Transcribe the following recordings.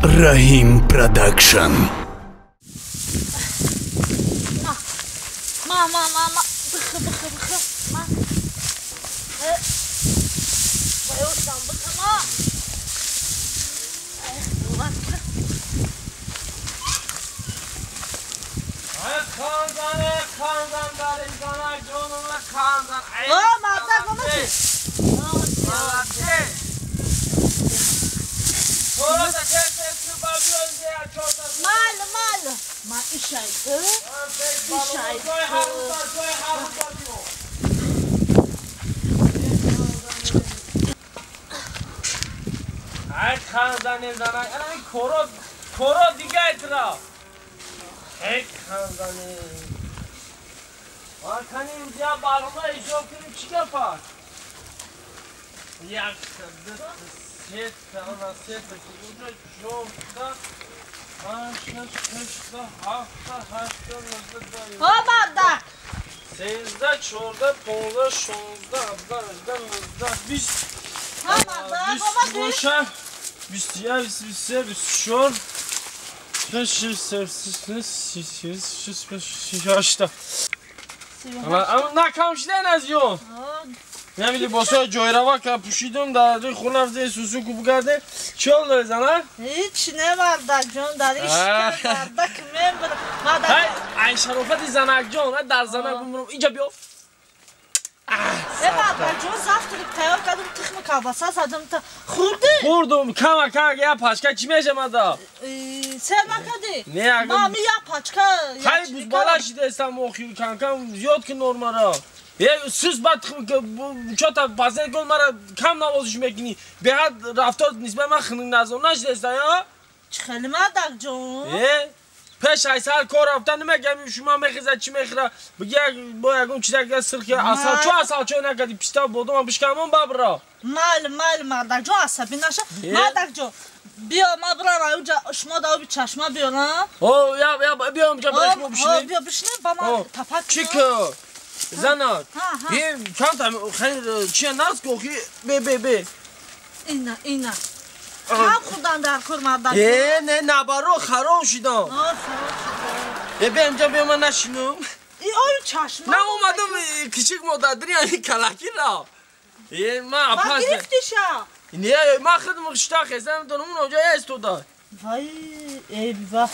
Раҳим Продакшн. Ма ма ма ма бихы бихы бихы ма. Bayılsam bıkı ma. Mal mal. Ma işaydı. İşaydı. Ay خاندان زنان ای کرو کرو دیگه اترا ای خاندان آکانی اینجا بالما ایجو کنیم چی گپا یک دو سه تا سه تا اونجا چهار تا پنج شش تا هفت تا هشت تا نه تا مردک 13 14 15 16 17 18 19 20 25 21 22 24 5 6 7 8 8 اما نکام از یون نمی لباسای جایروا که پوشیدم در روی خونه رفته سوسو کوب کرده چی حال داره زنه؟ هیچ نه مردک جان در ایش مردک من برم ای شرافت زنک جان در زنک بمرم اینجا بیا مردک جان زفت تیار کردم تخم کاباسا زدم تا خوردی؟ خوردم کم کم یه پاشکه چی میشه مدا؟ سر نکردی؟ نه ما می یه پاچکه خیلی بوز بالا شده استم اخیر کم کم زیاد که نورمالا سوز بعد چهار پسند کن مرا کم نوازش میکنی به حد رفتار نسبت من خنگ نزن نشده است یا؟ چه خیلی مردک جان؟ پیش از سر کار رفتن نمیگم شما میخیزد چی میخوره بگی با یکم چیزی که سرخ اصل چو اصل چو نکردی پیشتا بودم بشکمم بابرا مال مال مردک جان عصبی نشه مردک جان بیا ما برم اونجا شما دا بی چشمه بیارم او یا یا بیا اونجا برش بشینیم بیا بشینیم با ما تفک چی که زنک یه چند تا خیلی چی ناز کوخی بی بی بی اینا اینا کم خوردن در کار مردک نه نبارو خراب شدم خراب بیا اینجا بیا من نشینم ای آی چشمه نه اومدم کچیک مادری یعنی کلکی را من ما گرفتیشم نه من خودم خشتا خیزم دونم اونجا استودا وای ای واه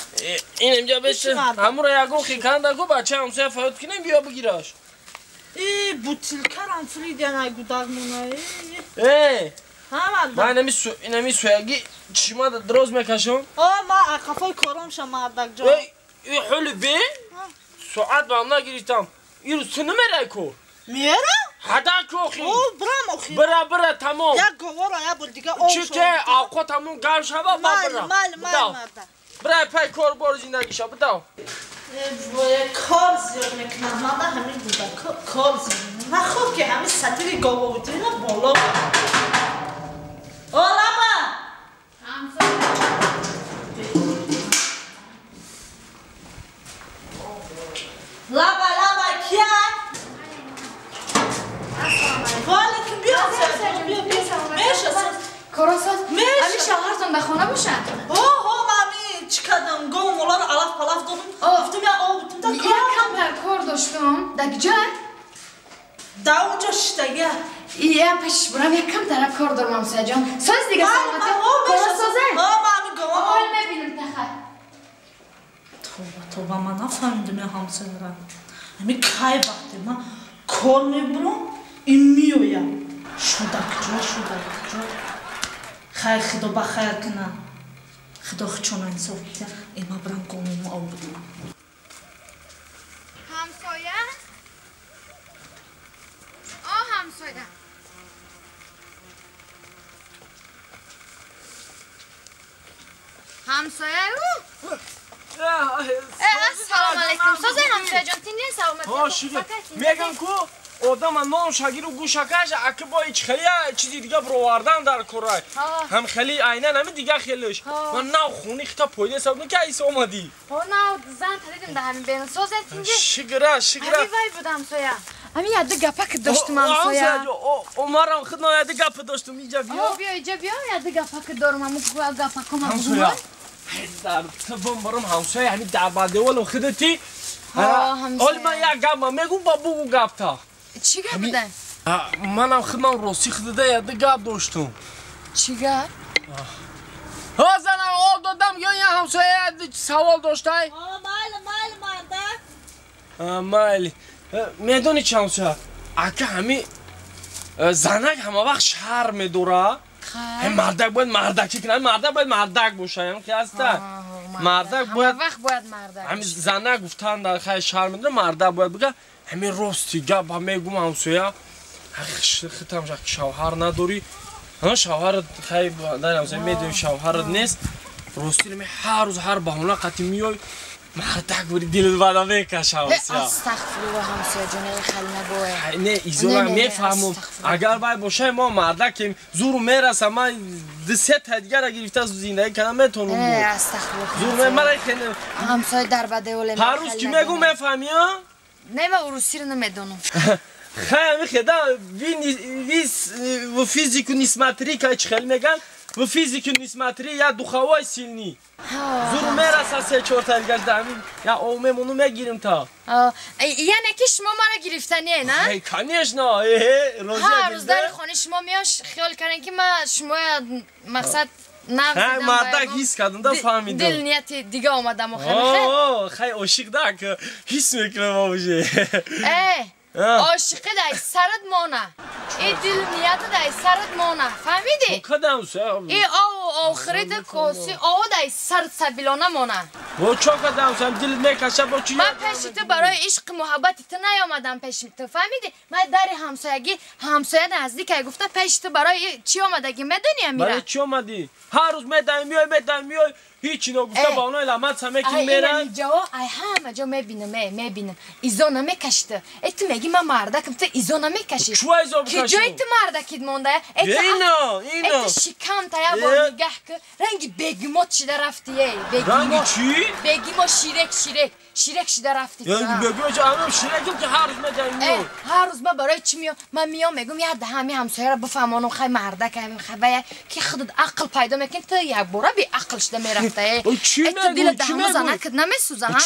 این اینجا بشه همون رو یگون خیکان دکو بچه همسایه فوت کنیم بیا بگیرش ای بوتیلکرم فریدن ای گوداغمونه ای ها من اینمی سویگی چشما دراز میکشم آ ما قفای کارم شم مردک جان ای حول بی ساعت با هم نگرفتم این روز تو نمیره کو میره حدا کوخی او برام اخی برا برا تمام یک گوارا یا بول دیگه او چی که آقا تمام گرم شوه با برا مال مال مردک برا پای کار بار زندگی شو بداو وای کار زیاد میکنم من همین بودا کار زیاد نه خوب که همین سطح گاوا بودی نه بالا او لابا لابا لابا کیا وعلیکم بیا بیا بیا میشه کراسات امی شوهرتون در خانه باشن اوه مامی چی کردم گم مولا رو علف پلف دادم گفتم یا آب بودم تا یک کم در کار داشتم در کجا؟ در اونجا شدگه یه پیش برم یک کم در کار دارم همسایه جان ساز دیگه سلامتی کراسازه؟ مامی گم حال میبینم تخیر توبه توبه من نفهمیدم یه همسایه را همی کی وقتی من کار میبرم این میآیم شده کجا شده کجا خیر خدا بخیر کنه خدا خودشون انصاف بده ای ما برم قومم آوردم همسایه؟ آه همسایه همسایه او السلام علیکم سازه همسایه جان تینگه سلامتی میگم کو одам нон шагиру гӯшакаш аки бо ҳеч хели чизи дига бировардан дар корай ҳам хели айнан ҳами дига хелиш ман нав хуни хита пойда саб ки айс омадӣ нав зан талидим да ҳамин бен соза тинге шигра шигра ҳами вай буд ҳамсоя ҳами яды гапа ки доштум ҳамсоя омарам худ на яды гапа доштум иҷа биё биё иҷа биё яды гапа ки дорум ҳаму гапа кум ҳамсоя дар тбам барам ҳамсоя ҳамин дар бадеволам худати. Оли ман як гап ман мегум ба бугу гапта. Чӣ гап буда? Манам худман рости худада яда гап доштум. Чӣ гап? Ҳа занам об додам ё я ҳамсоя савол доштай? Майли, майли мардак. Майли. Медонӣ чӣ ҳамсоя? Ака ҳами занак ҳама вақт шарм медора. Мардак бояд мардакчӣ кунад, мардак бояд мардак бошад, ям ки ҳаста. Мардак бояд вақт бояд мардак. Ҳами занак гуфтан дар хай шарм медора, мардак бояд бигӯяд ҳами рости гап ба мегум ҳамсоя. Хитам жак шавҳар надорӣ. Ҳа шавҳарат хай дар ҳамсоя медонӣ шавҳарат нест. Рости ҳар рӯз ҳар баҳона қати миёй. Мардак бури дилат бада мекашад ҳамсоя. Астағфируллоҳ ҳамсоя ҷон, эй хел нагӯй. Не, изона мефаҳмам. Агар вай бошад мо мардакем, зуру мераса ман ду се та дигара гирифта зиндагӣ кардам метавонам. Астағфируллоҳ. Зур мара ҳамсоя дар бадеволе. Ҳар рӯз ки мегӯм мефаҳмӣ, а? Не, ман урусиро намедонам. Хай ҳами ви в физику не смотри, кай чӣ хел меган? В физику не смотри, я духовой сильный. Зур мераса се чорта дигаш да ҳамин я ов мемону мегирим та. Яъне ки шумо маро гирифтание, на? Конечно, ҳар рӯз дари хонаи шумо меош хиёл кардем ки ман шумоя мақсад нағз мардак ҳис кардам да фаҳмидам. Дил нияти дига омадам охир. Хай ошиқ да ҳис мекунам уже. Ошиқи дай сарат мона. И дил нияти дай сарат мона. Фаҳмидӣ? Кадам? И ов охирида коси ов дай сарат сабилона мона. Бо чо кадам? Дил мекаша бо чи? Ман пеши ту барои ишқи муҳаббати ту наёмадам пеши ту. Фаҳмидӣ? Ман дари ҳамсоягӣ ҳамсоя наздикай гуфта пеши ту барои чӣ омадагӣ медонӣ амира? Барои чӣ омадӣ? Ҳар рӯз медаем миёй, медаем миёй. Ҳеҷ ногуфта ба онои ламат самекин меран. Ҷо ай ҳама ҷо мебинам, мебинам. Изо намекашӣ ту. Э ту мегӣ ман мардакам, ту изо намекашӣ. Чӯ изо бикашӣ? Ки ҷои ту мардакит монда? Э ту ино, ино. Э ту шикам та я бор нигаҳ ки ранги бегимот шида рафтӣ, эй. Бегимот. Ранги чӣ? Бегимот ширек, ширек. Ширек шида рафтӣ. Ранги бегимот чӣ? Ҳамам ширекам ки ҳар рӯз медаем миёй. Ҳар рӯз ман барои чӣ миём? Ман миём мегӯм як даҳами ҳамсояро бифаҳмонам, хай мардак, хай бая ки худат ақл пайдо мекунӣ, ту якбора беақл шида мерафта. Чӣ ту дилат даҳама занакат намесӯза, ҳа?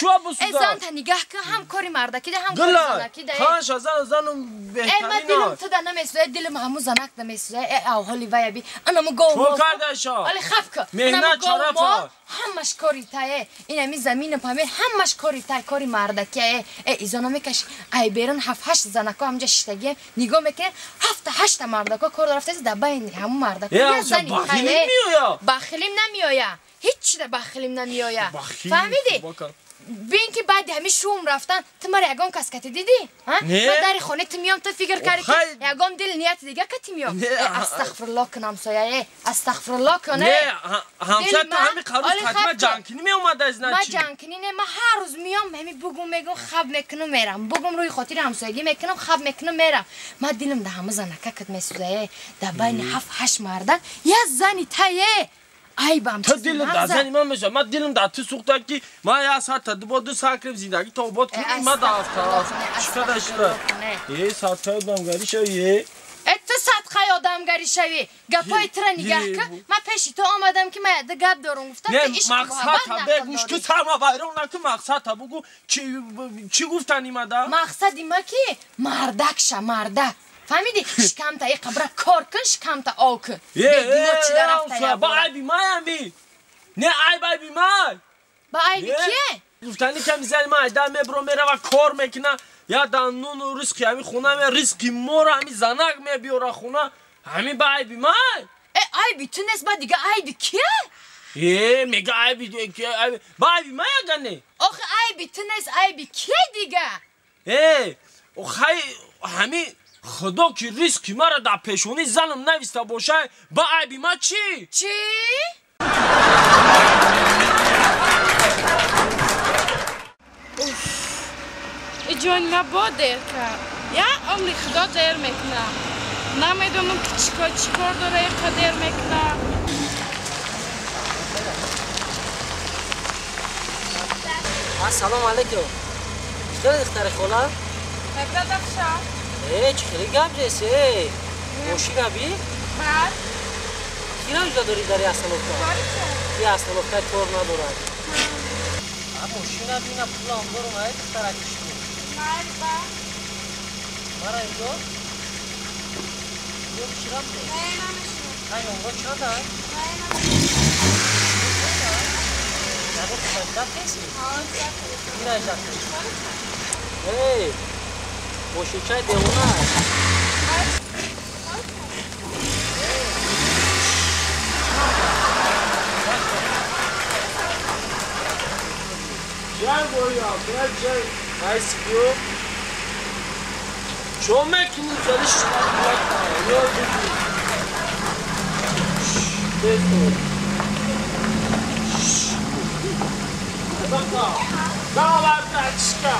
Э зан та нигаҳ кун, ҳам кори мардакӣ да, ҳам кори занакӣ да. Хаша зан занум беҳтарин. Э ман дилам ту да намесӯза, дилам ҳаму занак намесӯза. Э авҳоли вая би. Анаму гов. Чӣ кардаша? Али хаф кун. Меҳнат шарафа. Ҳамаш кори тае. Ин ҳами замину памир ҳамаш кори тай, кори мардакие. Э изо намекашӣ. Ай берун 7-8 занако ҳамҷа шиштагӣ нигоҳ мекунем, 7-8 мардако кор рафтааст дар байни ҳаму мардако. Як зани бахилим меоя. Бахилим намеоя. Ҳеҷ чида бахилим намеоя. Фаҳмидӣ? Бин ки баъди ҳамин шум рафтан ту мара ягон кас кати дидӣ? Ман дари хонаи ту миём, ту фикр кардӣ ки ягон дил нияти дига кати миём. Астағфируллоҳ кун ҳамсоя, астағфируллоҳ кун. Не, ҳамсоя ту ҳами қарӯз қатима ҷангкунӣ меомада аз ман ҷангкунӣ не, ман ҳар рӯз миём ҳами бугум мегум хаб мекунам мерам. Бугум рӯи хотири ҳамсоягӣ мекунам, хаб мекунам мерам. Ман дилам да ҳама занака кат месӯза, дар байни 7-8 мардак як зани тае. Айбам ту дилат дар зани ман мешавад. Ман дилам дар ту сӯхта ки ман як соата ду бор ду соат кардем зиндагӣ то обод кунем. Ман дар чӣ шуда? Е садқаи одамгарӣ шавӣ, е. Э ту садқаи одамгарӣ шавӣ. Гапҳои тура нигаҳ кун. Ман пеши ту омадам ки ман яда гап дорум гуфтам ту ишқ муҳаббат мақсадта бегӯш ки сарма вайрон накун, мақсадта бугӯ чӣ гуфтан имада? Мақсади ма ки мардак ша, мардак. Фаҳмидӣ? Шикамта и қабра кор кун, шикамта ов кун. Бегимот чида рафта. Ба айби маям би. Не айб айби май. Ба айби кие? Гуфтани ками зани ман айда мебро мерава кор мекуна, я да нуну ризқи ҳами хона ме ризқи мора ҳами занак мебиёра хона, ҳами ба айби май. Э айби ту нест, ба дига айби кие? Э мега айби ба айби май ага не? Охи айби ту нест, айби кие дига? Э хай ҳами худо ки ризқи маро дар пешонии занам нависта бошад, ба айби ма чӣ? Чӣ? Ҷони ма бо дер кард. Як умри худо дер мекунад. Намедонам ки чӣ кор дора иқа дер мекунад. Ассалому алайкум. Чӣ духтари хола? Наградахша. Э, чӣ хеле гап ҷеси, э? Мошина би? Баъд. Кира ҷуда дорӣ дар остановка? Корича. Ин остановкаи тор надорад. Мошина бина пулам дорум, ай духтараки шумо. Майли ба. Мара инҷо? Инҷо чӣ рафте? Не, намешинам. Ай номро чанд ай? Не, намешинам. Ягон хизмат кеси? Ҳа, ждать. Кира ждать? Эй, мошинчаи девона. Чай боя, чай. Айсику. Чо мекунӣ? Чалиш Давай, братишка.